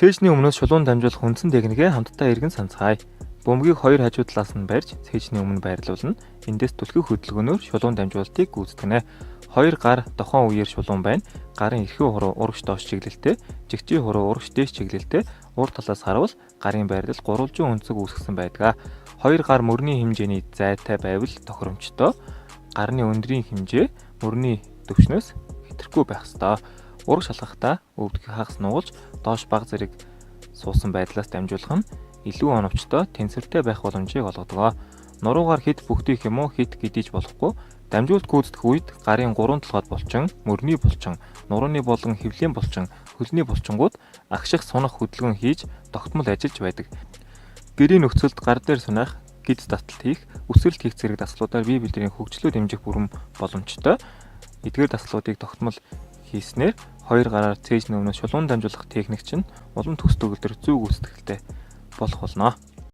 Цээжний өмнөөс шулуун дамжуулах үндсэн техникээ хамтдаа эргэн санацгаая. Бөмбөгийг хоёр хажуу талаас нь барьж цээжний өмнө байрлуулна. Эндээс түлхэх хөдөлгөөнөөр шулуун дамжуулалтыг гүйцэтгэнэ. Хоёр гар дохоон үеэр шулуун байна. Гарын эрхүү хуруу урагш доош чиглэлтэй, жигчийн хуруу урагш дээш чиглэлтэй, урд талаас харвал гарын байрлал гурвалжин өнцөг үүсгэсэн байдаг. Хоёр гар мөрний хэмжээний зайтай байвал тохиромжтой. Гарны өндрийн хэмжээ мөрний төвшнөөс хэтрэхгүй байх ёстой. Урагш алхахдаа өвдгийг хагас нугалж доош бага зэрэг суусан байдлаас дамжуулах нь илүү оновчтой, тэнцвэртэй байх боломжийг олгодог. Нуруугаар хэд бүхтийх юм уу хэд гэдийж болохгүй. Дамжуулалт гүйцэтгэх үед гарын гурван толгойд булчин, мөрний булчин, нурууны болон хэвлийн булчин, хөлний булчингууд агших, сунах хөдөлгөөн хийж тогтмол ажиллаж байдаг. Гэрийн нөхцөлд гар дээр сунах, гэдэс дасгалт хийх, үсрэлт хийх зэрэг дасгалуудаар бие билдрийн хөгжлөө дэмжих бүрэн боломжтой. Эдгээр дасгалуудыг тогтмол хийснээр хоёр гараар цээжний өмнөөс шулуун дамжуулах техник чинь улам төгс төгөлдөр зүй гүйцэтгэлтэй болох болно.